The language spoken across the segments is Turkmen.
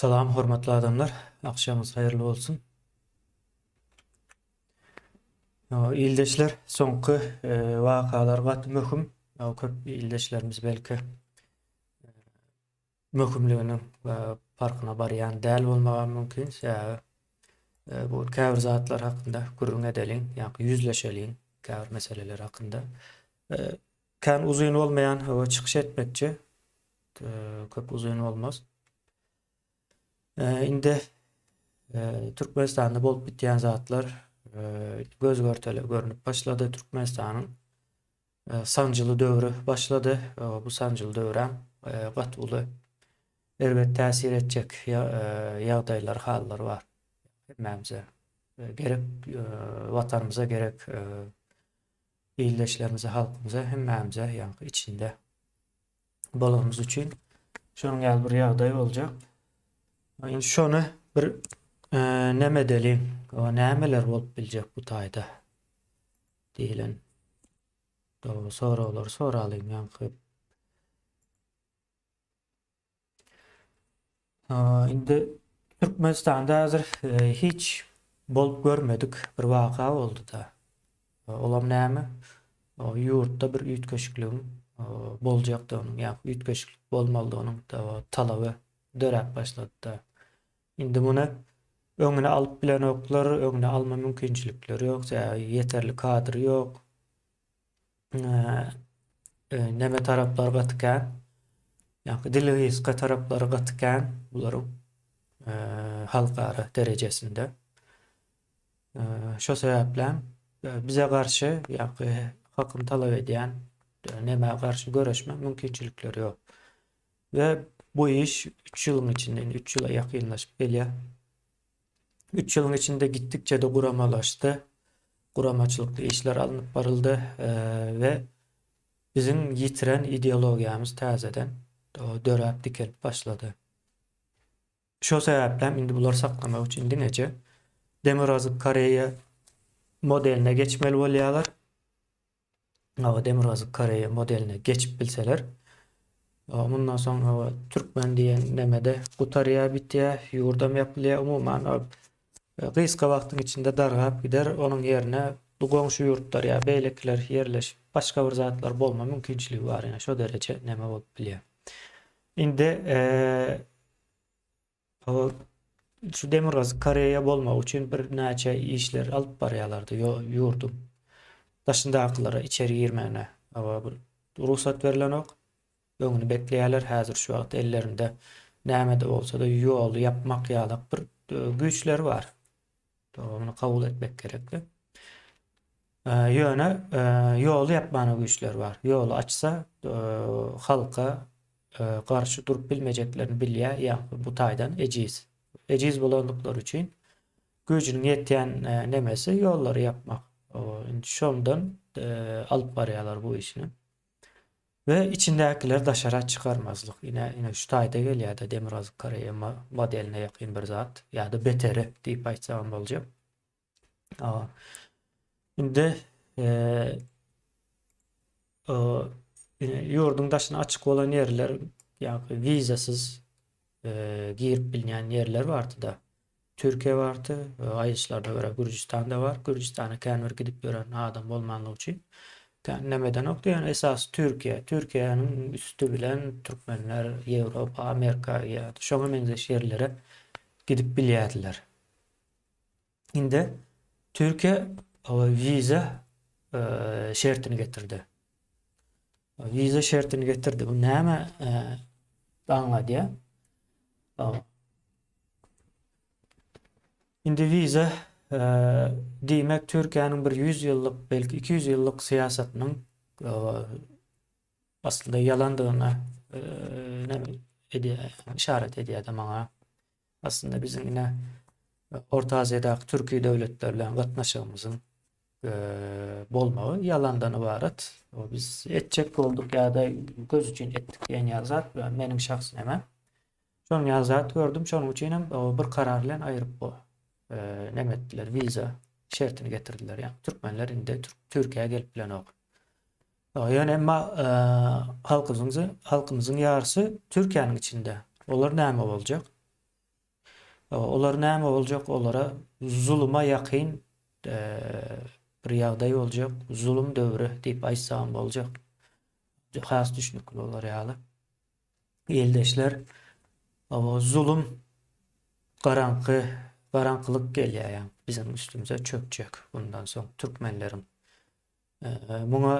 Salam hormatly adamlar, agşamyňyz haýyrly bolsun. Ildeşler, soňky e, wakalar gaty möhüm. Köp ildeşlerimiz belki e, möhümliginiň e, parkyna barýan däl bolmagy mümkin. Sebäbi bu käbir zatlar hakynda gürrüň edeliň, ýa-da ýüzleşeliň käbir meseleler hakynda. Kän uzyn bolmaýan hawa çykyş etmekçi. Köp uzyn bolmaz. Indi Türkmenistanda bolup bitýän zatlar göz görtele görnüp başlady. Türkmenistanyň sanjyly döwri başlady. Bu sanjyly döwrem gaty uly erbet täsir etjek ýagdaýlar, hallar bar. Hemmämize gerek, watanymyza gerek ildeşlerimize, halkymyza, hemmämize ýaňky içinde bolanymyz üçin şonuň ýaly bir ýagdaý boljak. Indi şony bir e, neme edeliň, nämeler bolup biljek bu taýda diýilen soraglary soralyň ýaňky Indi Türkmenistanda häzir e, hiç bolup görmedik bir waka boldy-da. Olam näme? Ýurtda bir üýtgeşikligiň boljakdygynyň, ýa üýtgeşiklik bolmalydygynyň talaby döräp başlady-da. Indi muny öňüni alyp bilenoklar, öňüni alma mümkinçilikleri ýok, sebäbi ýeterli kadr ýok. Neme taraplary gaty kän. Ýa-da dili gysga taraplary gaty kän bularyň halkara derejesinde. Şo sebäplem bize garşy ýa-da hakyny talap edýän nämä garşy göreşmek mümkinçilikleri ýok. We bu iş 3 ýylyň içinde, indi 3 ýyla ýakynlaşyp gelýär. 3 ýylyň içinde gitdikçe-de guramalaşdy. Guramaçylykly işler alnyp baryldy we biziň ýitiren ideologiýamyz täzeden döräp dikelip başlady. Şo sebäplem indi bulary saklamak üçin diňeje Demirgazyk Koreýa modeline geçmeli bolýarlar. Hawa, Demirgazyk Koreýa modeline geçip bilseler, mundan soň hawa türkmen diýen nemede gutarýar, bitýär, ýurdam ýapylýar, umuman gysga wagtyň içinde dargap gider, onuň ýerine bu goňşy ýurtlar ýa beýlekiler ýerleşip, başga bir zatlar bolma mümkinçiligi bar, ýa şo dereje neme bolup bilýär. Indi Hawa, şu Demirgazyk Koreýa bolmak üçin birnäçe işler alyp barýarlardy ýurduň daşyndakylara içeri girmegine. Hawa, bir rugsat berlenok. Öňüni bekleýärler. Häzir şu wagt ellerinde näme-de bolsa-da ýoly ýapmak ýalak bir e, güýçleri bar. Muny kabul etmek gerekli. Ýöne ýoly ýapmana güýçleri bar. Ýoly açsa halka garşy durup bilmejeklerini bilýär, ýa bu taýdan ejiz. Ejiz bolandyklary üçin güýjüniň ýetýän nemesi ýollary ýapmak. Indi şondan alyp barýarlar bu işini. We içindäkileri daşara çykarmazlyk. Ine, ine şu taýda gelýär-de Demirgazyk Koreýa modeline ýakyn bir zat ýa-da beteri diýip aýtsagam boljak. Indi ýurduň daşyna açyk bolan ýerler, ýagny wizasyz girip bilýän ýerler bardy-da. Türkiýe bardy, aýdyşlaryna görä Gürjüstan-da bar. Gürjüstana kän bir gidip ýören adam bolmanlygy üçin kän neme edenokdy. Ýöne esasy Türkiýe. Türkiýäniň üsti bilen türkmenler Ýewropa, Amerika ýa-da şoňa meňzeş ýerlere gidip bilýärdiler. Indi Türkiýe wiza şertini getirdi. Wiza şertini getirdi. Bu näme aňladýar? Indi wiza diýmek Türkiýäniň bir 100 ýyllyk, belki 200 ýyllyk syýasatynyň aslynda ýalandygyna näme edýär, işaret edýär-de maňa. Aslynda biziň ine Orta Aziýadaky türki döwletler bilen gatnaşygymyzyň bolmagy ýalandan ybarat. Biz etjek bolduk ýa-da göz üçin etdik diýen ýaly zat meniň şahsy nämem. Şonuň ýaly zat gördüm. Şonuň üçin hem bir karar bilen aýryp bu neme etdiler, wiza şertini getirdiler. Ýa türkmenler indi Türkiýä gelip bilenok. Ýöne emma halkymyzyň halkymyzyň ýarysy Türkiýäniň içinde. Olar näme boljak? Olar näme boljak? Olara zuluma ýakyn bir ýagdaý boljak. Zulum döwri diýip aýtsagam boljak. Has düşnükli bolar ýaly. Ildeşler, zulum garaňky, garaňkylyk gelýär ýa biziň üstümize çökjek bundan soň türkmenleriň. Muňa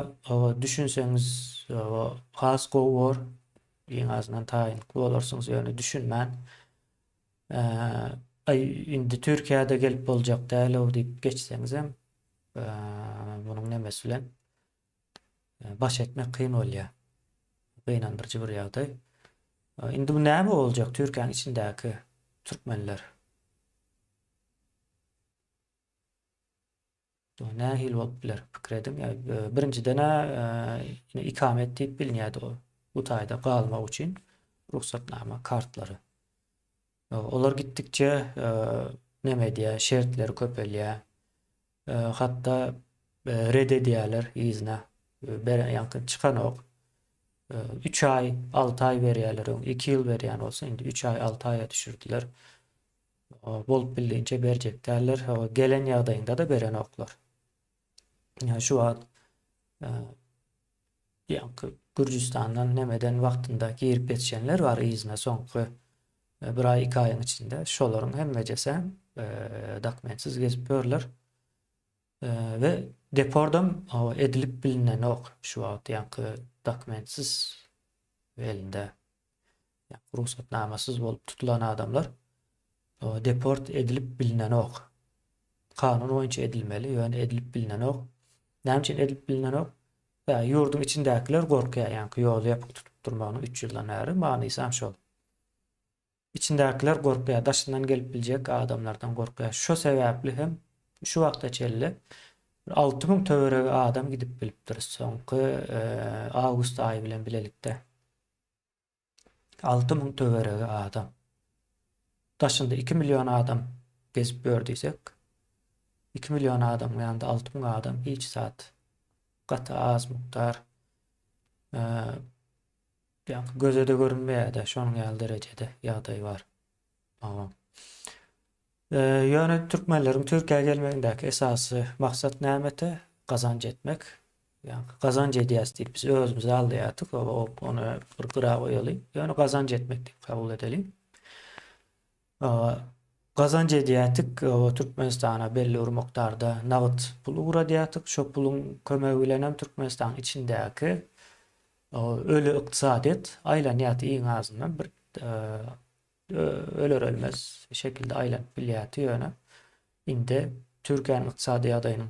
düşünseňiz has gowy bor. Iň azyndan taýynlykly bolarsyňyz, ýöne düşünmän aý indi Türkiýä-de gelip boljak däl-ow diýip geçseňizem munuň nemesi bilen baş etmek kyn bolýar. Gynandyryjy bir ýagdaý. Indi bu näme boljak Türkiýäniň içindäki türkmenler? Nähili bolup biler pikir ediň. Birinjiden-ä ikamet diýip bilinýärdi o. Bu taýda galmak üçin rugsatnama kartlary. Olar gitdikçe neme edýär, şertleri köpelýär. Hatda red edýärler yzyna. Beren ýaňky çykanok. 3 aý, 6 aý berýärler öň 2 ýyl berýän bolsa indi 3 aý, 6 aýa düşürdiler. Bolup bildigiçe berjek däller. Gelen ýagdaýynda-da berenoklar. Şu wagt ýaňky Gürjüstandan nemeden wagtynda girip ýetişenler bar yzyna soňky bir aý, iki aýyň içinde. Şolaryň hemmejesem dokumentsiz gezip ýörler. We depordam edilip bilinenok şu wagt ýaňky dokumentsiz elinde rugsatnamasyz bolup tutulan adamlar deport edilip bilinenok. Kanun boýunça edilmeli, ýöne edilip bilinenok. Näme üçin edilip bilinenok? Ýa ýurduň içindäkiler gorkýar, ýaňky ýoly ýapyk tutup durmagynyň 3 ýyldan bäri manysy hem şol. Içindäkiler gorkýar, daşyndan gelip biljek adamlardan gorkýar. Şo sebäpli hem şu wagta çenli 6000 töweregi adam gidip bilipdir soňky awgust aýy bilen bilelikde. 6000 töweregi adam. Daşynda 2 million adam gezip ýör diýsek, 2 million adamyň ýanynda 6000 adam hiç zat. Gaty az mukdar. Ýa göze-de görünmeýär-de, şonuň ýaly derejede ýagdaý bar. Tamam. Ýöne türkmenleriň Türkiýä gelmegindäki esasy maksat nämete? Gazanç etmek. Ýa gazanç edýäs diýip biz özümizi aldaýardyk, ony bir gyra goýaly. Ýöne gazanç etmek diýip kabul edeliň. Gazanç edýärdik, Türkmenistana belli bir mukdarda nagt pul ugradýardyk. Şo puluň kömegi bilenem Türkmenistanyň içindäki öli ykdysadyýet aýlanýardy iň azyndan bir öler-ölmez şekilde aýlanyp bilýärdi. Ýöne indi Türkiýäniň ykdysady ýagdaýynyň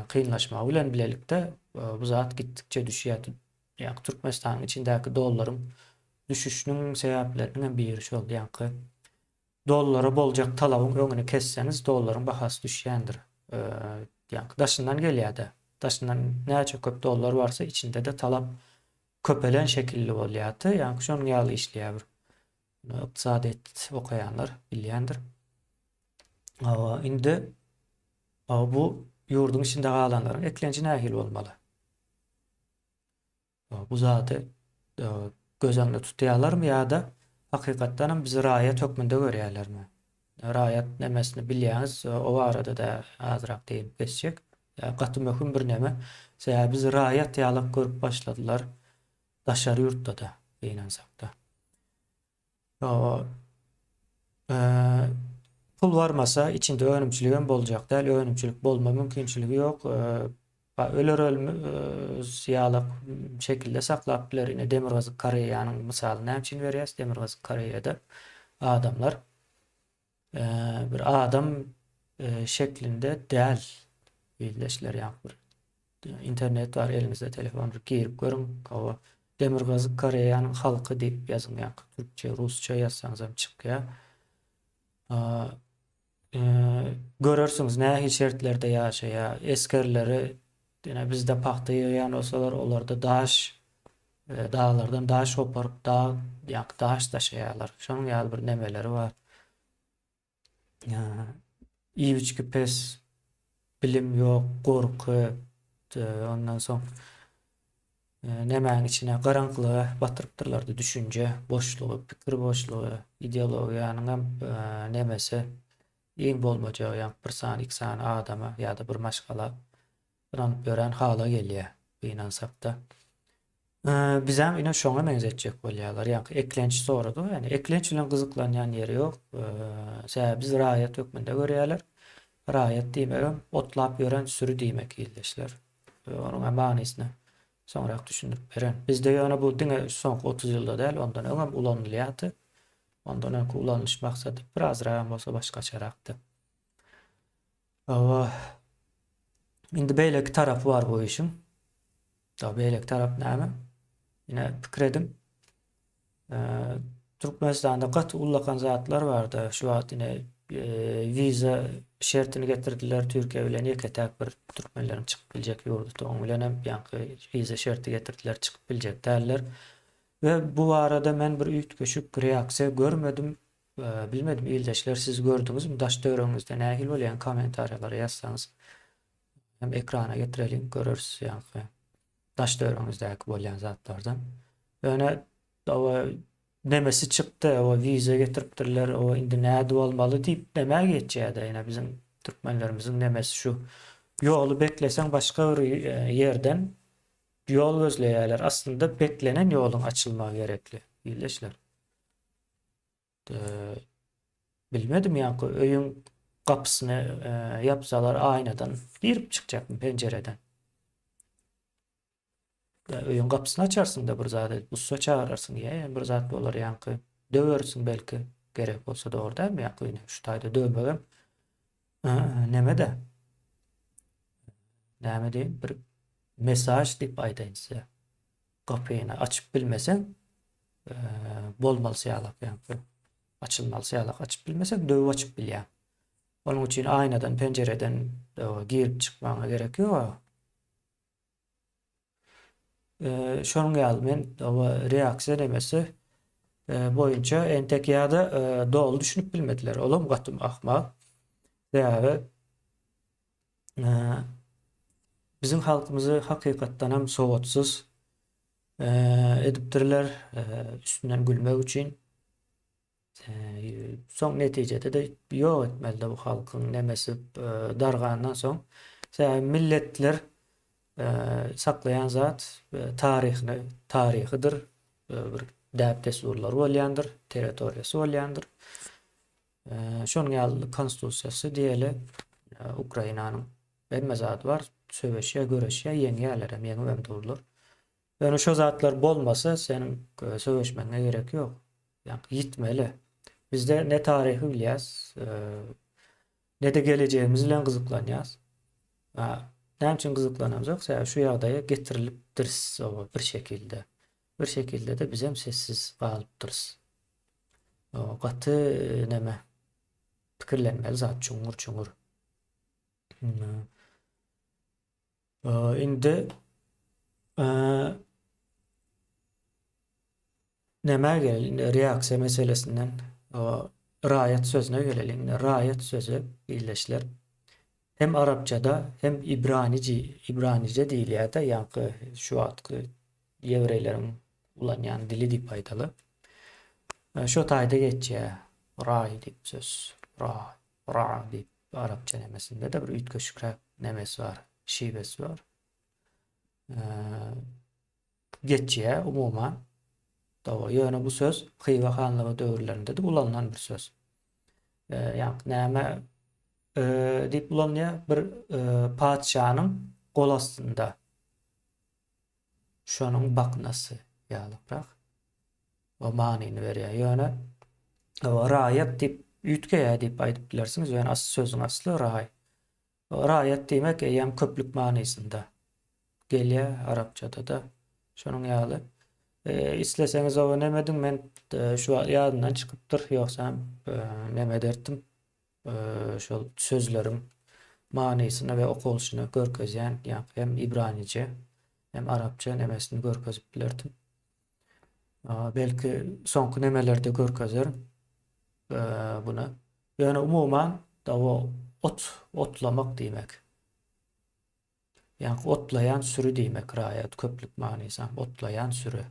kynlaşmagy bilen bilelikde bu zat gitdikçe düşýär. Ýagny Türkmenistanyň içindäki dollaryň düşüşiniň sebäpleriniň hem biri şol. Ýagny dollara boljak talabyň öňüni kesseňiz dollaryň bahasy düşýändir. Ýagny daşyndan gelýär-de. Daşyndan näçe köp dollar barsa içinde-de talap köpelen şekilli bolýardy. Ýagny şonuň ýaly işleýär bir. Ykdysadyýet okaýanlar bilýändir. Indi bu ýurduň içinde galanlaryň eklenji nähili bolmaly? Bu zady göz öňünde tutýarlarmy ýa-da hakykatdan hem bizi raýat hökmünde görýärlermi? Raýat nemesini bilýäňiz, o barada-da azrak diýip geçjek. Gaty möhüm bir neme. Sebäbi bizi raýat ýalak görüp başladylar daşary ýurtda-da, gynansak-da. Pul barmasa içinde önümçilik hem boljak däl, önümçilik bolma mümkinçiligi ýok. Öler ölmez ýalak şekilde saklap biler. Ine Demirgazyk Koreýanyň mysalyny näme üçin berýäs? Demirgazyk Koreýada adamlar bir adam şeklinde däl ildeşler ýa bir internet bar eliňizde telefon bir girip görüň. Hawa Demirgazyk Koreýanyň halky diýip ýazyň ýa türkçe, rusça ýazsaňyz hem çykýar. Görersiňiz nähili şertlerde ýaşaýar. Esgerleri ine bizde pagta ýygýan bolsalar, olarda daş daglardan daş goparyp, dag ýa daş daşaýarlar. Şonuň ýaly bir nemeleri bar. Iýip-içgi pes, bilim ýok, gorky, ondan soň. Nemäň içine garaňkylyga batyrypdyrlardy düşünje boşlugy, pikir boşlugy, ideologiýanyňam nemesi iň bolmajagy ýaňky bir sany, iki sany adama ýa-da bir maşgala ynanyp ýören hala gelýär, gynansakda. Bizem ine şoňa meňzetjek bolýarlar. Ýaňky eklenç sorady, ýani eklenç bilen gyzyklanýan ýeri ýok. Sebäbi biz raýat hökmünde görýärler. Raýat diýmegem otlap ýören süri diýmek ildeşler. Onuň hem manysyny soňrak düşündirip bererin. Bizde ýöne bu diňe soňky 30 ýylda däl, ondan öňem ulanylýardy. Ondan öňki ulanylyş maksady birazragam bolsa başgaçarakdy. Hawa. Indi beýleki tarapy bar bu işiň. Da beýleki tarap näme? Ine pikir ediň. Türkmenistanda gaty ullakan zatlar barda şu wagt ine wiza şertini getirdiler Türkiýe bilen ýeke-täk bir türkmenleriň çykyp biljek ýurdy oň bilen hem ýaňky wiza şerti getirdiler çykyp biljek däller. We bu barada men bir üýtgeşik reaksiýa görmedim. Bilmedim ildeşler siz gördüňizmi daş töweregiňizde nähili bolýan kommentariýalara ýazsaňyz hem ekrana getireliň göreris ýaňky. Daş töweregiňizdäki bolýan zatlardan. Ýöne oba nemesi çykdy, oba wiza getiripdirler, oba indi nädip bolmaly diýip nämä geçýär-de, ýene biziň türkmenlerimiziň nemesi şu. Ýoly bekleseň başga bir e, ýerden ýol gözleýärler. Aslynda beklenen ýoluň açylmagy gerekli, ildeşler. Bilmedim ýaňky öýüň gapysyny ýapsalar aýnadan girip çykjakmy penjireden. Ýa öýüň gapysyny açarsyň-da bir zat edip ussa çagyrarsyň ýa bir zat bolar ýaňky döwersiň belki gerek bolsa dogry dälmi ýaňky ine şu taýda döwmegem neme-de näme diýeyim bir mesaj diýip aýdaýyn size. Gapyny açyp bilmeseň bolmalysy ýalak ýaňky açylmalysy ýalak açyp bilmeseň döwüp açyp bilýäň. Onuň üçin aýnadan penjireden girip çykmagyňa gerek ýok. Şonuň ýaly men reaksiýa nemesi boýunça entek ýa-da doly düşünip bilmediler. Olam gaty ahmal. Sebäbi Biziň halkymyzy hakykatdan hem sowatsyz edipdirler, üstünden gülmek üçin. Soň netijede-de ýok etmeli bu halkyň nemesi dargandan soň. Sebäbi milletler saklaýan zat taryhyny, taryhydyr, bir däp-dessurlary bolýandyr, territoriýasy bolýandyr. Şonuň ýaly konstitusiýasy diýeli Ukrainanyň hemme zady bar. Söweşýär, göreşýär, ýeňýärler hem, ýeňip hem durlar. Ýöne şo zatlar bolmasa seniň söweşmegiňe gerek ýok. Ýa ýitmeli. Bizde ne taryhy bilýäs, ne-de gelejegimiz bilen gyzyklanýas. Näme üçin gyzyklanamzok? Sebäbi şu ýagdaýa getirilipdiris bir şekilde. Bir şekilde-de bizem sessiz galypdyrys. Gaty neme pikirlenmeli zat çuňňur çuňňur. Indi nämä geleli indi reaksiýa meselesinden raýat sözüne geleli. Indi raýat sözi ildeşler hem arapçada hem ibranici ibranice diýilýär-de ýaňky şu wagtky ýewreýleriň ulanýan dili diýip aýdaly. Şo taýda geçýär. Raý diýip söz. Raý, ra diýip arapça nemesinde-de bir üýtgeşikräk nemesi bar, şiwesi bar. Geçýär umuman. Dogry, ýöne bu söz Hywa hanlygy döwürlerinde-de ulanylan bir söz. Ýa näme diýip ulanylýar? Bir patyşanyň gol astynda Şonuň baknasy ýalykrak o manyny berýär. Ýöne raýat diýip üýtgeýär diýip aýdyp bilersiňiz. Ýöne asly sözüň asly raý. Raýat diýmek eýýäm köplük manysynda gelýär arapçada-da. Şonuň ýaly. E, isleseňiz oba neme ediň, men e, şu wagt ýadymdan çykypdyr, ýogsam e, neme ederdim. Şol sözleriň manysyny we okalyşyny görkezýän ýa hem ibranice hem arapça nemesini görkezip bilerdim. Belki soňky nemelerde görkezerin buny. Ýöne umuman da o ot otlamak diýmek. Ýaňky otlaýan süri diýmek raýat köplük manysam otlaýan süri.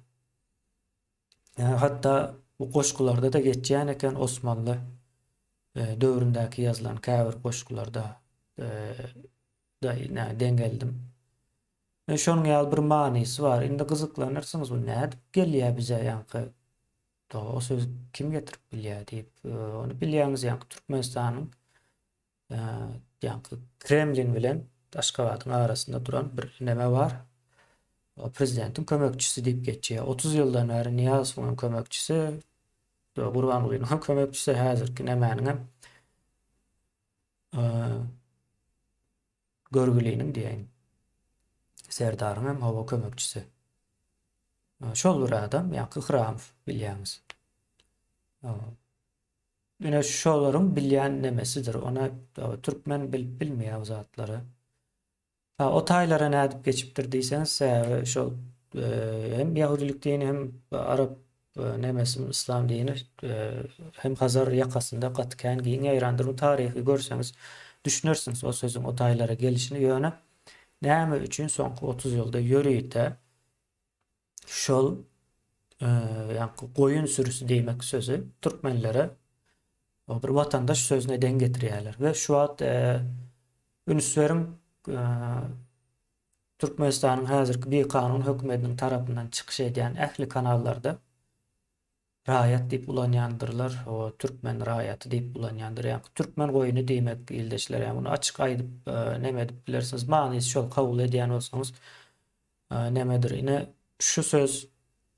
Ýa hatda bu goşgularda-da geçýän eken Osmanly döwründäki ýazylan käbir goşgularda da deň geldim. Şonuň ýaly bir manysy bar. Indi gyzyklanyrsyňyz bu nädip gelýär bize ýaňky o sözi kim getirip bilýär diýip. Ony bilýäňiz ýaňky Türkmenistanyň ýaňky Kremlin bilen Aşgabadyň arasynda duran bir neme bar. O prezidentiň kömekçisi diýip geçýär. 30 ýyldan bäri Nyýazowyň kömekçisi, Gurbangulynyň kömekçisi, häzirki nemäniň hem görgüliniň diýeýin. Serdaryň hem howa kömekçisi. Şol bir adam, ýaňky Hramow bilýäňiz. Ine şolaryň bilýän nemesidir. Ony türkmen bilip bilmeýär bu zatlary. Ha o taýlara nädip geçipdir diýseňiz, sebäbi şol hem ýahudylyk dini hem arap nemesi yslam dini hem Hazar ýakasynda gaty kän giň ýaýrandyr. Bu taryhy görseňiz düşünersiňiz o sözüň o taýlara gelişini. Ýöne näme üçin soňky 30 ýylda ýörite şol ýaňky goýun sürüsi diýmek sözi türkmenlere bir watandaş sözüne deň getirýärler we şu wagt üns beriň Türkmenistanyň häzirki bikanun hökümetiniň tarapyndan çykyş edýän ähli kanallarda raýat diýip ulanýandyrlar, o türkmen raýaty diýip ulanýandyr. Ýa türkmen goýuny diýmek ildeşler, ýa muny açyk aýdyp neme edip bilersiňiz, manysy şol kabul edýän bolsaňyz nemedir. Ine şu söz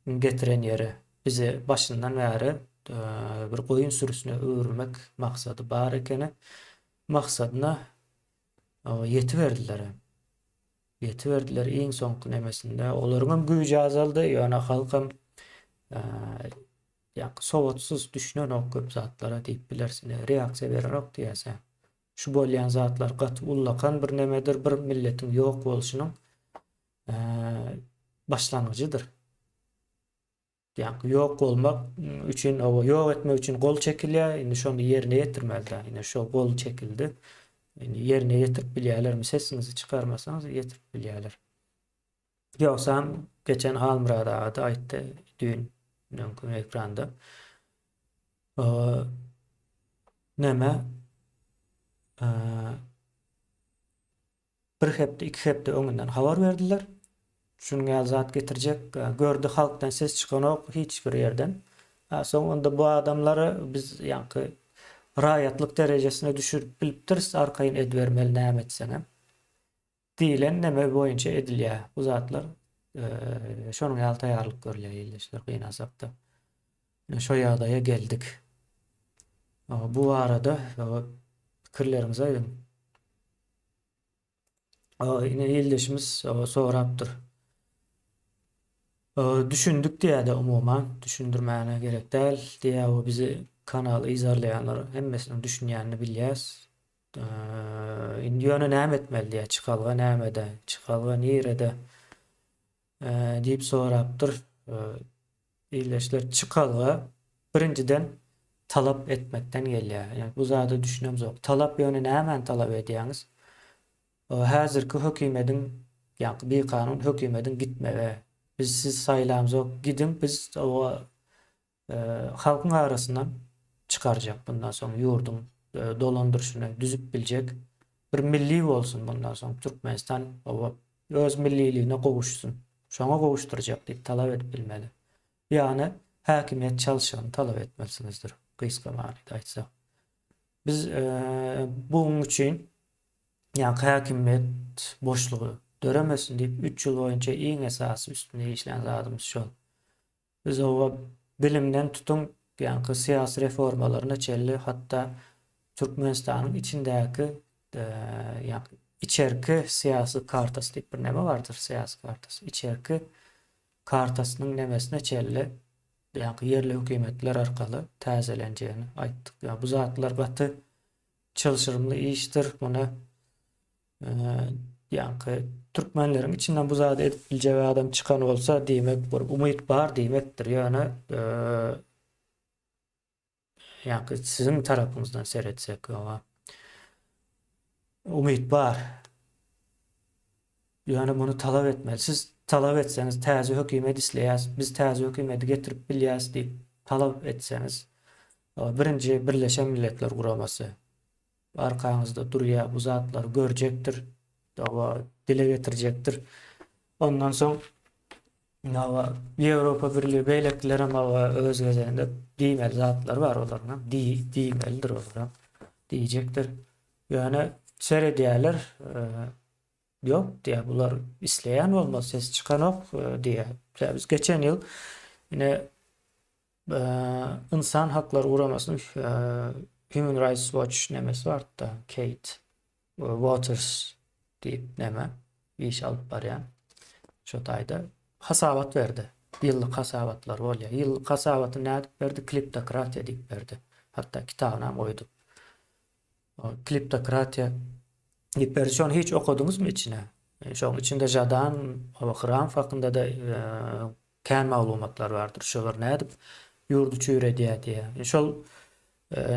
getiren ýeri bizi başyndan bäri bir goýun sürüsine öwürmek maksady bar ekeni. Maksadyna ýetiberdiler. Ýetiberdiler iň soňky nemesinde. Olaryň hem güýji azaldy, ýöne halkam ýa sowatsyz düşünenok köp zatlara diýip bilersiň. Reaksiýa berenok diýýäs. Şu bolýan zatlar gaty ullakan bir nemedir, bir milletiň ýok bolşunyň başlangyjydyr. Ýa ýok bolmak üçin, oba ýok etmek üçin gol çekilýär. Indi şony ýerine ýetirmeli-dä. Ine şo gol çekildi. Indi ýerine ýetirip bilýärlermi? Sesiňizi çykarmasaňyz ýetirip bilýärler. Ýogsam geçen Halmyrat aga-da aýtdy düýn öňki ekranda. Näme? Bir hepde, iki hepde öňünden habar berdiler. Şunuň ýaly zat getirjek. Gördi halkdan ses çykanok hiç bir ýerden. Soň onda bu adamlary biz ýaňky raýatlyk derejesine düşürip bilipdiris, arkaýyn edibermeli näme etseňem. Diýlen neme boýunça edilýär bu zatlar. Şonuň ýaly taýýarlyk görülýär ildeşler gynansakda. Şo ýagdaýa geldik. Bu barada pikirleriňizi aýdyň. Ine ildeşimiz sorapdyr. Düşündik diýýär-de umuman, düşündirmäne gerek däl diýýär we bizi kanaly yzarlaýanlar hemmesiniň düşünýänini bilýäs. Indi ýöne näme etmeli diýýär, çykalga nämede, çykalga nirede diýip sorapdyr. Ildeşler çykalga birinjiden talap etmekden gelýär. Ýa bu zada düşünemzok. Talap ýöne nämäni talap edýäňiz? Häzirki hökümediň ýa bikanun hökümediň gitmegi. Biz sizi saýlamzok, gidiň biz o halkyň arasyndan çykarjak bundan soň ýurduň dolandyryşyny düzüp biljek bir milli bolsun bundan soň Türkmenistan öz milliligine gowuşsyn. Şoňa gowuşdyrjak diýip talap edip bilmeli. Ýagny häkimiýet çalşygyny talap etmelisinizdir, gysga manyda aýtsak. Biz buň üçin ýaňky häkimiýet boşlugy döremesin diýip 3 ýyl boýunça iň esasy üstünde işlän zadymyz şol. Biz oba bilimden tutuň ýaňky syýasy reformalaryna çenli hatda Türkmenistanyň içindäki ýaňky içerki syýasy kartasy diýip bir neme bardyr, syýasy kartasy. Içerki kartasynyň nemesine çenli ýaňky ýerli hökümetler arkaly täzelenjegini aýtdyk. Ýa bu zatlar gaty çylşyrymly işdir. Muny Ýaňky türkmenleriň içinden bu zady edip biljek adam çykan bolsa, diýmek bir umyt bar diýmekdir. Ýöne ýaňky siziň tarapyňyzdan seretsek, oňa umyt bar. Ýöne muny talap etmeli. Siz talap etseňiz, täze hökümet isleýäs, biz täze hökümeti getirip bilýäs diýip talap etseňiz, birinji Birleşen Milletler Guramasy arkaňyzda durýar, bu zatlary görjekdir, dile getirjekdir. Ondan soň Ýewropa Birligi beýlekilerem öz gezeginde diýmeli zatlary bar olaryň hem, diýmelidir olaram, diýjekdir. Ýöne seredýärler, Ýok diýýär, bular isleýän bolmaz, ses çykanok diýýär. Biz geçen ýyl ine Ynsan haklary guramasynyň Human Rights Watch nemesi bardy-da, Kate Waters diýip neme iş alyp barýan. Şo taýda hasabat berdi. Ýyllyk hasabatlar bolýar. Ýyllyk hasabatyny nädip berdi? Kleptokratiýa diýip berdi. Hatda kitabyny hem goýduk. Kleptokratiýa diýip berdi. Şony hiç okadyňyzmy içine? Şoň içinde Žadan we Hramow hakynda-da kän maglumatlar bardyr. Şolar nädip ýurdy çüýredýär diýýär. Şol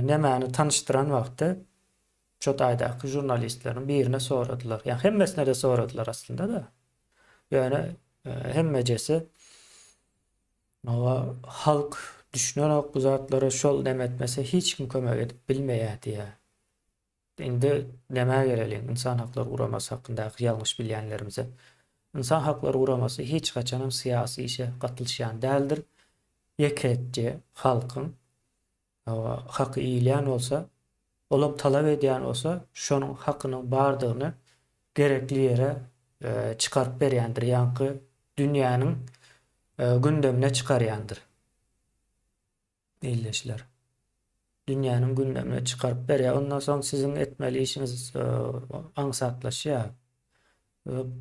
nemäni tanyşdyran wagty şo taýdaky žurnalistleriň birine soradylar. Ýa hemmesine-de soradylar aslynda-da. Ýöne hemmejesi Hawa, halk düşünenok bu zatlara, şol neme etmese hiç kim kömek edip bilmeýär diýýär. Indi nämä geleliň, Ynsan haklary guramasy hakyndaky ýalňyş bilýänlerimize. Ynsan haklary guramasy hiç haçanam syýasy işe gatylşýan däldir. Ýeke-etje halkyň hawa haky iýilýän bolsa, olam talap edýän bolsa, şonuň hakynyň bardygyny gerekli ýere çykaryp berýändir, ýaňky dünýäniň gündemine çykarýandyr. Ildeşler. Dünýäniň gündemine çykaryp berýär. Ondan soň siziň etmeli işiňiz aňsatlaşýar.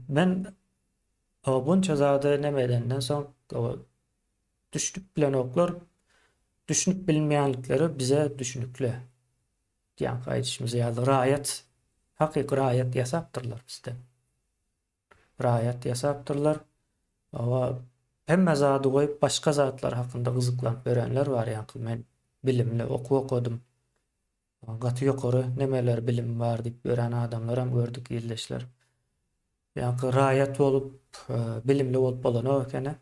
Men bunça zady neme edenden soň düşünip bilenoklar. Düşünip bilmeýänlikleri bize düşünikli. Ýaňky aýdyşymyz ýaly raýat, hakyky raýat ýasapdyrlar bizden. Raýat ýasapdyrlar. Hawa, hemme zady goýup başga zatlar hakynda gyzyklanyp ýörenler bar ýaňky men bilimli okuw okadym. Gaty ýokary nemeler bilim bar diýip ýören adamlaram gördük ildeşler. Ýaňky raýat bolup, bilimli bolup bolanok ekeni.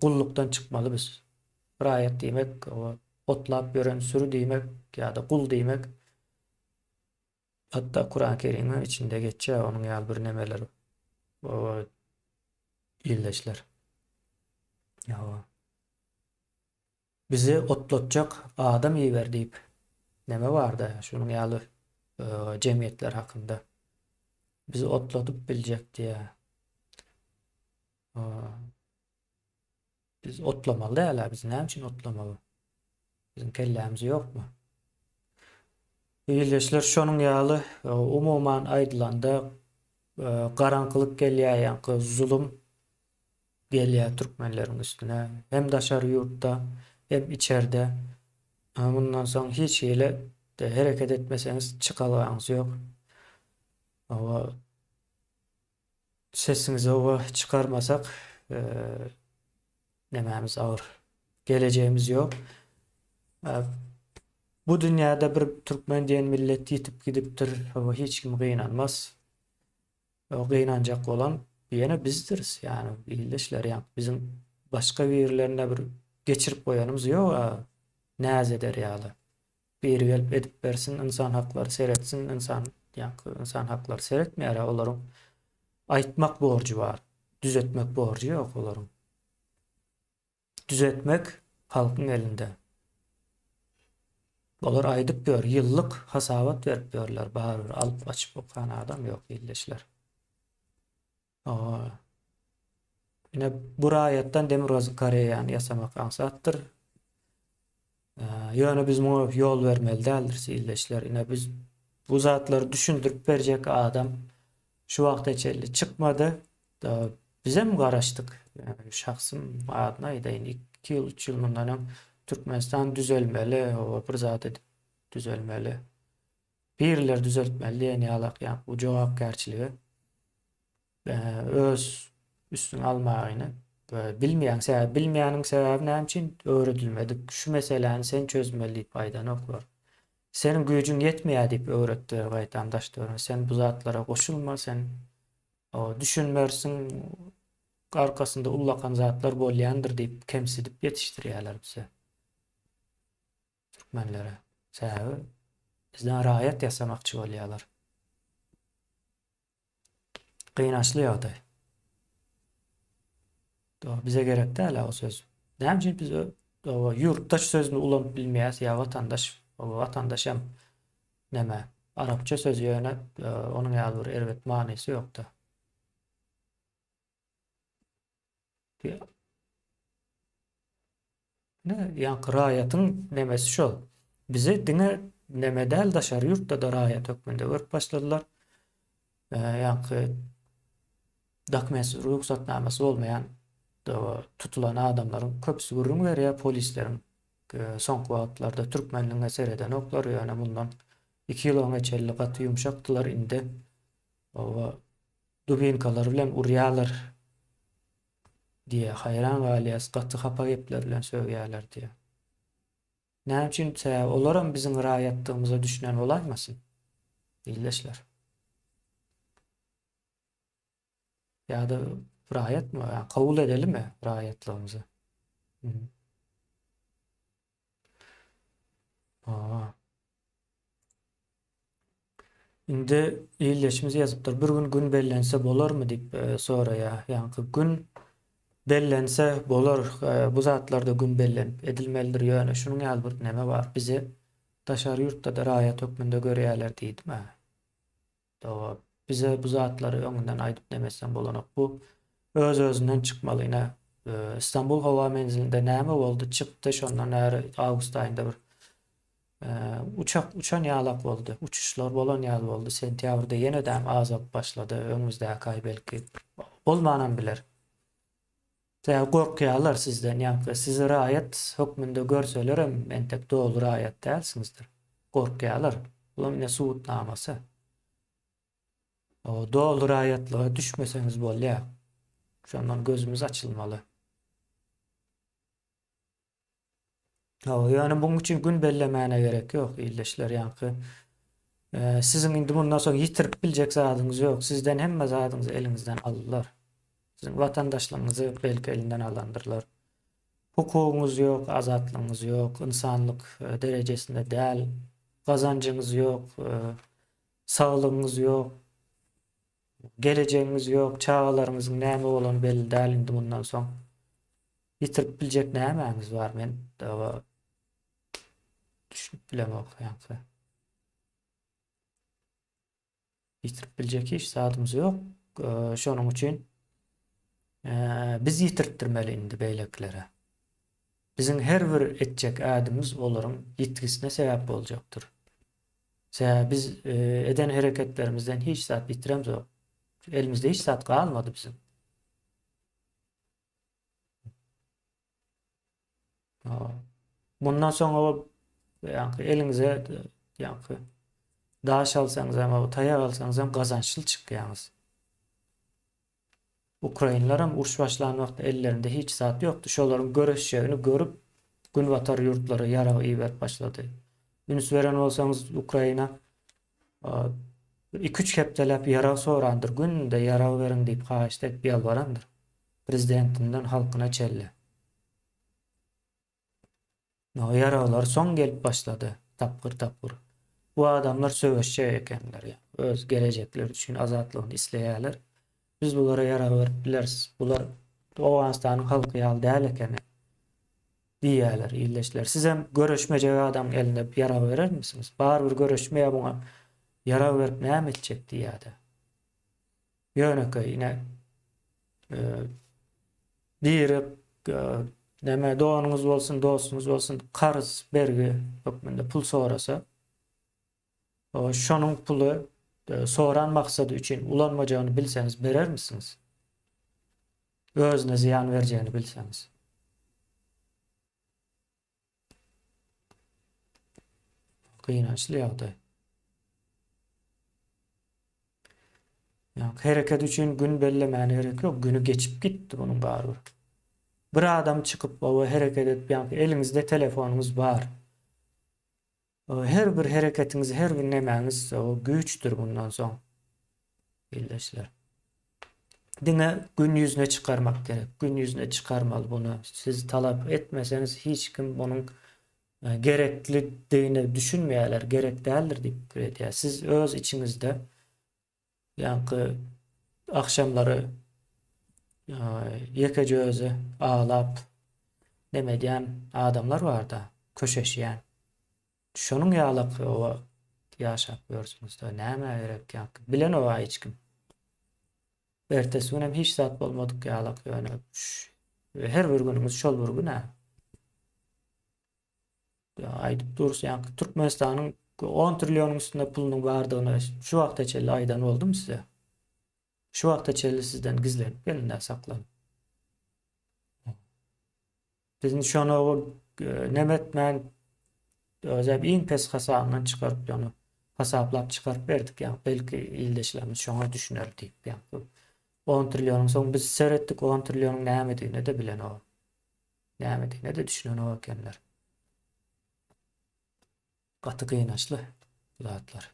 Gullukdan çykmaly biz. Raýat diýmek, otlap ýören süri diýmek ýa-da gul diýmek. Hatda Kuran Kerimiň içinde geçýär onuň ýaly bir nemeler. Ildeşler. Ýa. Bizi otlatjak adam iber diýip neme barda şunuň ýaly jemgyýetler hakynda. Bizi otladyp biljek diýä. Biz otlamaly däl-ä, biz näme üçin otlamaly? Biziň kellämiz ýokmy? Ildeşler şonuň ýaly umuman aýdylanda garaňkylyk gelýär, ýaňky zulum gelýär türkmenleriň üstüne. Hem daşary ýurtda, hem içerde. Mundan soň hiç hili hereket etmeseňiz çykalgaňyz ýok. Sesiňizi oba çykarmasak nemämiz agyr. Gelejegimiz ýok. Bu dünýäde bir türkmen diýen millet ýitip gidipdir. Oba hiç kim gynanmaz. O gynanjak bolan ýene bizdiris. Ýani ildeşler ýa biziň başga birilerine bir geçirip goýanymyz ýok. Näz eder ýaly. Biri gelip edip bersin, ynsan haklary seretsin, ynsan ýaňky ynsan haklary seretmeýär, olaryň aýtmak borjy bar, düzetmek borjy ýok olaryň. Düzetmek halkyň elinde. Olar aýdyp ýör, ýyllyk hasabat berip ýörler, barybir alyp açyp okan adam ýok ildeşler. Ine bu raýatdan Demirgazyk Koreýany ýasamak aňsatdyr. Ýöne biz muňa ýol bermeli däldiris ildeşler. Ine biz bu zatlary düşündirip berjek adam şu wagta çenli çykmady. Bizem garaşdyk. Şahsym adyna aýdaýyn, 2 ýyl, 3 ýyl mundan öň Türkmenistan düzelmeli, bir zat edip düzelmeli. Birileri düzeltmeli diýen ýalak ýa bu jogapkärçiligi öz üstüňe almagyny bilmeýäň sebäbi bilmeýäniň sebäbi näme üçin öwredilmedik şu meseläni sen çözmeli diýip aýdanoklar. Seniň güýjüň ýetmeýär diýip öwretdiler gaýtam daş töwerek sen bu zatlara goşulma sen. Düşünmersiň, arkasynda ullakan zatlar bolýandyr diýip kemsidip ýetişdirýärler bize. Türkmenlere. Sebäbi bizden raýat ýasamakçy bolýarlar. Gynançly ýagdaý. Dogry, bize gerek däl o söz. Näme üçin biz ýurtdaş sözüni ulanyp bilmeýäs ýa watandaş, watandaş hem näme, arapça söz ýöne onuň ýaly bir erbet manysy ýokda. Ne, ýaňky raýatyň nemesi şol. Bizi diňe neme däl daşary ýurtda-da raýat hökmünde görüp başladylar. Ýaňky dokumentsiz rugsatnamasy bolmaýan tutulan adamlaryň köpüsi gürrüň berýär, polisleriň soňky wagtlarda türkmenligiňe seredenoklar, ýöne mundan 2 ýyl öňe çenli gaty ýumşakdylar, indi dubinkalar bilen urýarlar diýýär. Haýran galýas, gaty hapa gepler bilen sögýärler diýýär. Näme üçin? Sebäbi olaram biziň raýatdygymyza düşünen bolaýmasyn? Ildeşler. Ýa-da raýatmy? Ýa kabul edelimi raýatlygymyzy? Aa. Indi ildeşimiz ýazypdyr. Bir gün gün bellense bolarmy diýip e, soraýar. Ýaňky gün bellense bolar. E, bu zatlarda gün bellenip edilmelidir. Ýöne şunuň ýaly bir neme bar. Bizi daşary ýurtda-da raýat hökmünde görýärler diýdim. Doga. Bize bu zatlary öňünden aýdyp nemetseň bolanok. Bu öz-özünden çykmaly. Ine, e, Istanbul howa menzilinde näme boldy? Çykdy şondan bäri awgust aýynda bir e, uçak uçan ýalak boldy. Uçuşlar bolan ýaly boldy. Sentýabrda ýene-de azalyp başlady. Öňümizdäki aý belki bolmanam biler. Sebäbi gorkýarlar sizden, ýaňky sizi raýat hökmünde görselerem entek doly raýat dälsiňizdir. Gorkýarlar. Bulam ine subutnamasy. O doly raýatlyga düşmeseňiz bolýar. Şondan gözümiz açylmaly. Hawa, ýöne buň üçin gün bellemäne gerek ýok, ildeşler, ýaňky siziň indi mundan soň ýitirip biljek zadyňyz ýok. Sizden hemme zadyňyzy eliňizden aldylar. Siziň watandaşlygyňyzy belki elinden alandyrlar. Hukugyňyz ýok, azatlygyňyz ýok, ynsanlyk derejesinde däl, gazanjyňyz ýok, saglygyňyz ýok, gelejegiňiz ýok, çagalaryňyzyň näme bolany belli däl indi mundan soň. Ýitirip biljek nämäňiz bar men dawa düşünip bilemok ýaňky. Ýitirip biljek hiç zadymyz ýok. Şonuň üçin biz ýitirtdirmeli indi beýlekilere. Biziň her bir etjek ädimimiz olaryň ýitgisine sebäp boljakdyr. Sebäbi biz eden hereketlerimizden hiç zat ýitiremzok. Elimizde hiç zat galmady biziň. Mundan soň o ýaňky eliňize ýaňky daş alsaňyz hem, taýak alsaňyz hem gazançly çykýaňyz. Ukrainler hem uruş başlan wagtda ellerinde hiç zat ýokdy. Şolaryň göreşjegini görüp günbatar ýurtlary ýarag iberip başlady. Üns beren bolsaňyz Ukraina 2-3 hepdeläp ýarag sorandyr. Günde ýarag beriň diýip haýyşt edip ýalbarandyr. Prezidentinden halkyna çenli. No ýaraglar soň gelip başlady, tapgyr-tapgyr. Bu adamlar söweşjek ekenler, ýa öz gelejekleri üçin azatlygyny isleýärler. Biz bulara ýarag berip bileris. Bular Owganystanyň halky ýaly däl ekeni diýýärler ildeşler. Sizem göreşmejek adamyň eline ýarag berermisiňiz? Barybir göreşmeýär muňa ýarag berip näme etjek diýýärdi. Ýönekeý ine biri näme doganyňyz bolsun, dostuňyz bolsun karz, bergi hökmünde pul sorasa, şonuň puly soran maksady üçin ulanmajagyny bilseňiz berermisiňiz? Özüne zyýan berjegini bilseňiz. Gynançly ýagdaý. Ýa hereket üçin gün bellemäne gerek ýok. Güni geçip gitdi bunuň barybir. Bir adam çykyp oba hereket edip ýa eliňizde telefonyňyz bar. Her bir hereketiňiz, her bir nemäňiz o güýçdür bundan soň. Ildeşler. Diňe gün ýüzüne çykarmak gerek. Gün ýüzüne çykarmaly buny. Siz talap etmeseňiz hiç kim bunuň gereklidigine düşünmeýärler, gerek däldir diýip pikir edýär. Siz öz içiňizde ýaňky agşamlary ýekeje özi aglap neme edýän adamlar barda, köşeşýän. Şonuň ýalak oba ýaşap ýörsüňiz-de, nämä gerek ýaňky, bilenok-a hiç kim. Ertesi günem hiç zat bolmadyk ýalak ýöne her bir günüňiz şol bir gün-ä. Aýdyp durus ýaňky Türkmenistanyň 10 trillionyň üstünde pulunyň bardygyny şu wagta çenli aýdan boldum size. Şu wagta çenli sizden gizlenip gelin-dä saklanyp. Biz indi şony neme etmän özem iň pes hasabyndan çykaryp ýöne hasaplap çykaryp berdik ýa belki ildeşlerimiz şoňa düşüner diýip ýa 10 trillionyň soň biz seretdik 10 trillionyň nämedigine-de bilenok. Nämedigine-de düşünenok ekenler. Gaty gynançly bu zatlar.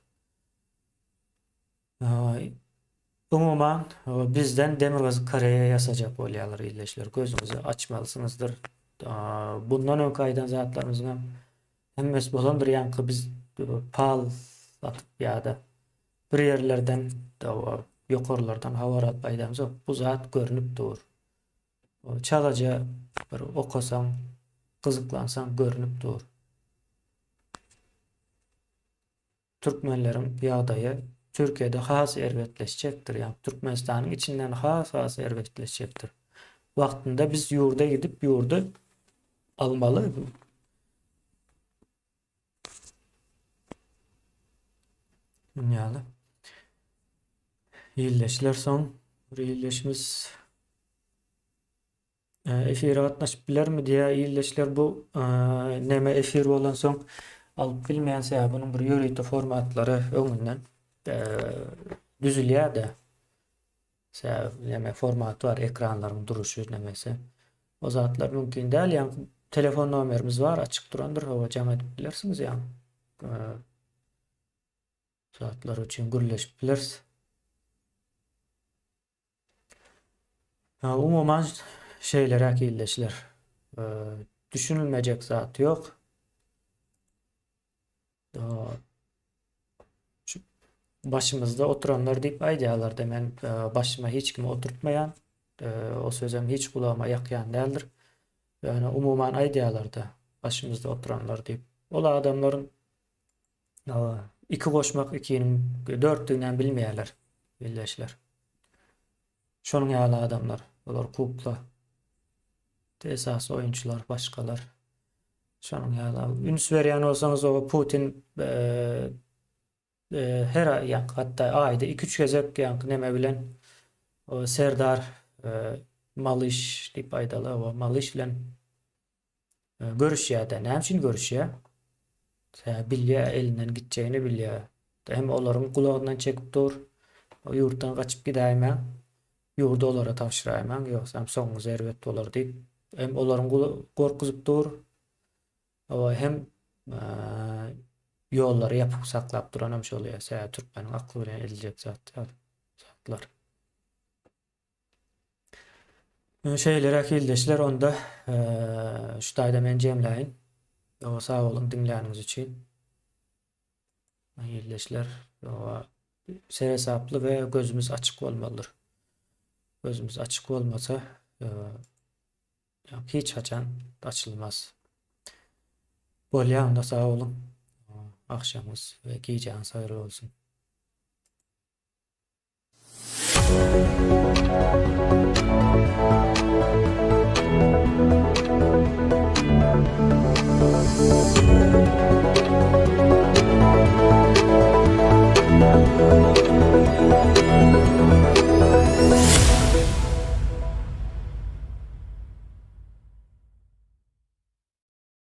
Umuman, bizden Demirgazyk Koreýa ýasajak bolýarlar ildeşler. Gözüňizi açmalysyňyzdyr. Bundan öňki aýdan zatlarymyzyň hem hemmesi bolandyr. Ýaňky biz pal atyp ýa-da bir ýerlerden ýokarlardan habar alyp aýdamzok. Bu zat görnüp dur. Çalaja bir okasaň, gyzyklansaň görnüp dur. Türkmenleriň ýagdaýy Türkiýede has erbetleşjekdir, ýagny Türkmenistanyň içinden has has erbetleşjekdir. Wagtynda biz ýurda gidip ýurdy almaly. Ýaly. Ildeşler soň bir ildeşimiz Efire gatnaşyp bilermi diýýär ildeşler bu neme efir bolansoň alyp bilmeýän sebäbi bunuň bir ýörite formatlary öňünden düzülýär-de. Sebäbi neme formaty bar ekranlaryň duruşy nemesi. O zatlar mümkin däl ýa telefon nomerimiz bar açyk durandyr hawa jaň edip bilersiňiz ýa zatlar üçin gürleşip bileris. Umuman şeýleräk ildeşler. Düşünilmejek zat ýok. Şu başymyzda oturanlar diýip aýdýarlar-da, men başyma hiç kimi oturtmaýan. O sözem hiç gulagyma ýakýan däldir. Ýöne umuman aýdýarlar-da, başymyzda oturanlar diýip. Ol adamlaryň Iki goşmak ikiniň dörtdüginem bilmeýärler ildeşler. Şonuň ýaly adamlar, olar kukla. Esasy oýunçylar başgalar. Şonuň ýaly üns berýän bolsaňyz o Putin e, e, her aý ýa hatda aýda 2-3 gezek ýaňky neme bilen o Serdar e, Malyş diýip aýdaly, o Malyş bilen Görüşýär-de. Näme üçin görüşýär? Sebäbi bilýär, elinden gitjegini bilýär. Hem olaryň gulagyndan çekip dur. O ýurtdan gaçyp gidäýmäň. Ýurdy olara tabşyraýmaň, ýogsam soňuňyz erbet bolar diýip, hem olaryň gorkuzyp dur. Hawa, hem ýollary ýapyk saklap duran hem şol ýa, sebäbi türkmeniň akly bilen ediljek zat zatlar. Şeýleräk ildeşler onda şu taýda men jemläýin. Ýoga sag boluň diňläniňiz üçin. Ildeşler ýoga seresaply we gözümiz açyk bolmalydyr. Gözümiz açyk bolmasa hiç haçan açylmaz. Bolýa onda sag boluň. Agşamyňyz we gijäňiz haýyrly bolsun.